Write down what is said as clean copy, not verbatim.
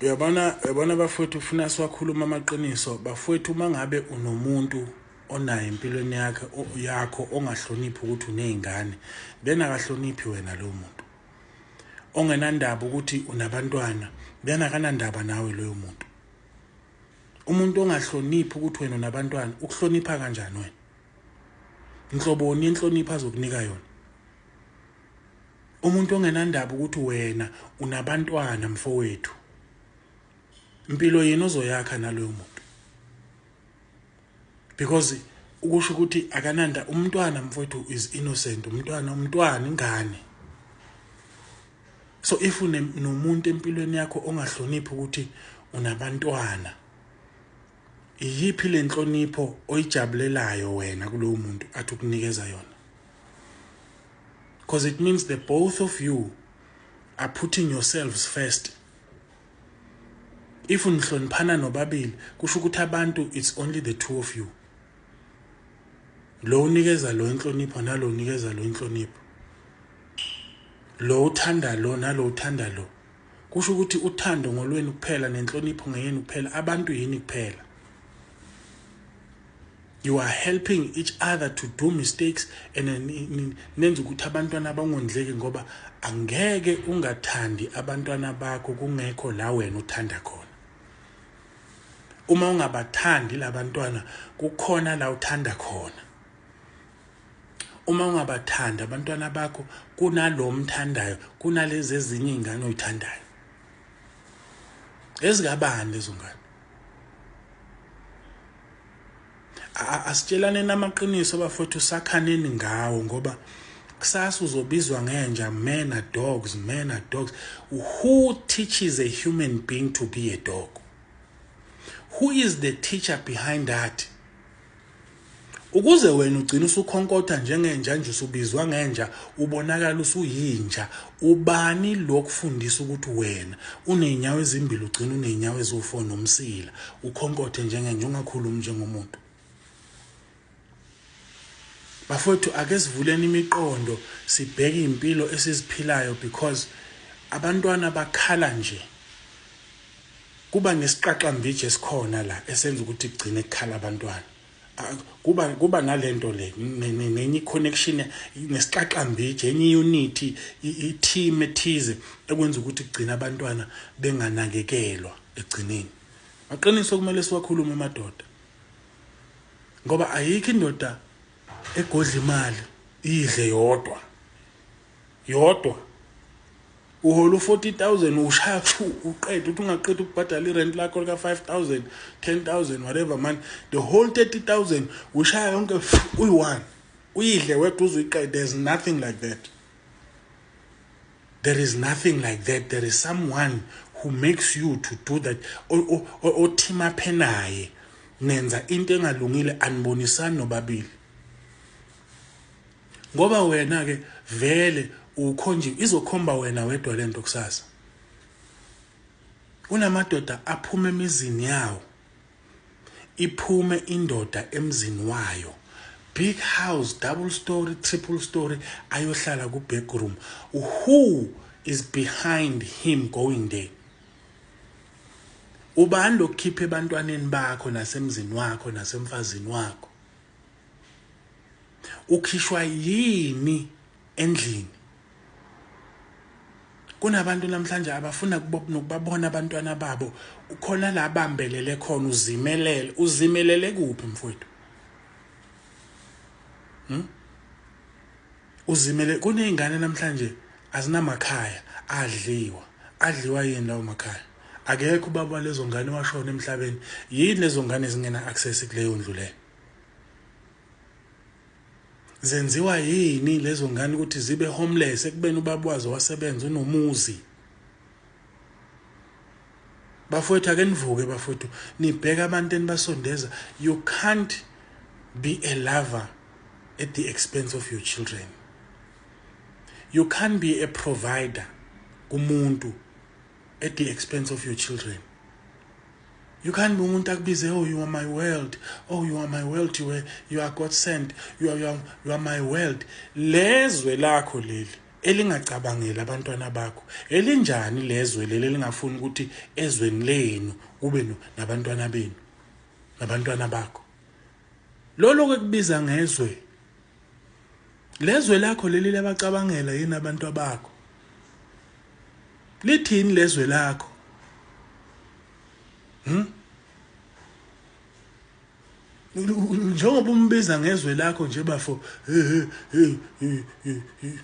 Uyabona bafowethu, ufuna siwakhuluma amaqiniso bafowethu. Uma ngabe unomuntu onayo empilweni yakho ongahloniphi ukuthi uney'ngane, then akahloniphi wena loyo muntu. Ongenandaba ukuthi unabantwana, then akanandaba nawe loyo muntu. Umuntu ongahloniphi ukuthi wena unabantwana, ukuhlonipha kanjani wena? Nhloboni yenhlonipho azokunika yona? Umuntu ongenandaba ukuthi wena unabantwana, mfowethu, impilo yini ozoyakha naloyo muntu? Because ukusho ukuthi akananda umntwana, mfowethu, is innocent umntwana, umntwana ingane. So if unomuntu empilweni yakho ongahloniphi ukuthi unabantwana, iyiphi lenhlonipho oyijabulelayo wena kulowo muntu athi ukunikeza yona? Because it means the both of you are putting yourselves first. If nihloniphana nobabili, kusho ukuthi abantu, it's only the two of you. Lo unikeza lo inhlonipho, nalo unikeza lo inhlonipho, lo uthanda lo, nalo uthanda lo. Kusho ukuthi uthando ngolwenu kuphela nenhlonipho ngeyenu kuphela, abantu yini kuphela. You are helping each other to do mistakes and nenza ukuthi abantwana bangondleki, ngoba angeke ungathandi abantwana bakho kungekho la wena uthanda khona. Uma ungabathandi labantwana, kukhona la uthanda khona. Uma ungabathandi abantwana bakho, kunalo mthandayo, kunalezi ezinye iy'ngane oyithandayo. Ezikabani lezo ngane? Asitshelane namaqiniso bafowethu, sakhaneni ngawo, ngoba kusasa uzobizwa ngenja. Men are dogs, men are dogs. Who teaches a human being to be a dog? Who is the teacher behind that? Ukuze wena ugcine usukhonkotha njengenja nje, usubizwa ngenja, ubonakala usuyinja, ubani lokufundisa ukuthi wena uney'nyawo ezimbili, ugcine uney'nyawo eziwu-4 nomsila, ukhonkothe njengenja, ungakhulumi njengomuntu? Bafowethu, ake sivuleni imiqondo, sibheke impilo esiziphilayo, because abantwana bakhala nje. Kuba nesiqaqambije esikhona la esenza ukuthi kugcine kukhala abantwana. Kuba nalento le nenye connection nesiqaqambije, enye unit, i-team ethize ekwenza ukuthi kugcine abantwana benganakekelwa egcineni. Maqiniso kumele siwakhulume madoda, ngoba ayikho indoda egodla imali idle yodwa yodwa. Uhola u-40,000, ushaya thu, uqede, uthi ungaqeda ukubhadala irent lakho lika 5000, 10,000, whatever man, the whole 30,000 ushaya yonke uyi-one, uyidle wedwa uzuyiqede. There's nothing like that. There is nothing like that. There is someone who makes you to do that, othima naye nenza into engalungile, anibonisani nobabili, ngoba wena ke vele ukhonje, izokhomba wena wedwa lento kusasa. Kunamadoda aphuma emizini yawo, iphume indoda emzini wayo, big house, double story, triple story, ayohlala ku back room. Who is behind him going there? Ubani lokukhipha ebantwaneni bakho nasemzini wakho nasemfazini wakho? Ukhishwa yini endlini? Kunabantu namhlanje abafuna nokubabona abantwana babo. Ukhona la bambelele khona, uzimelele. Uzimelele kuphi, mfowethu? Uzimele. Kuney'ngane namhlanje azinamakhaya, adliwa. Adliwa yini lawo makhaya? Akekho ubaba lezo ngane, washona emhlabeni. Yini lezo ngane zingena access kuleyo ndlu leyo? Zenziwa yini lezo ngane ukuthi zibe homeless ekubeni ubaba wazo wasebenza, unomuzi? Bafowethu, ake nivuke bafowethu, nibheke abantu enibasondeza. You can't be a lover at the expense of your children. You can't be a provider kumuntu at the expense of your children. You can't be umuntu akubize, "Oh, you are my world. Oh, you are my world. You are God sent. You are my world." Lezwe lakho leli. Elingacabangeli abantwana bakho? Elinjani lezwe leli elingafuni ukuthi ezweni lenu kube nabantwana benu, nabantwana bakho? Lolo kwekubiza ngezwe. Lezwe lakho leli labacabangela yini abantu abakho? Lithini lezwe lakho? Njengoba umbiza ngezwe lakho nje bafo, hey hey hey.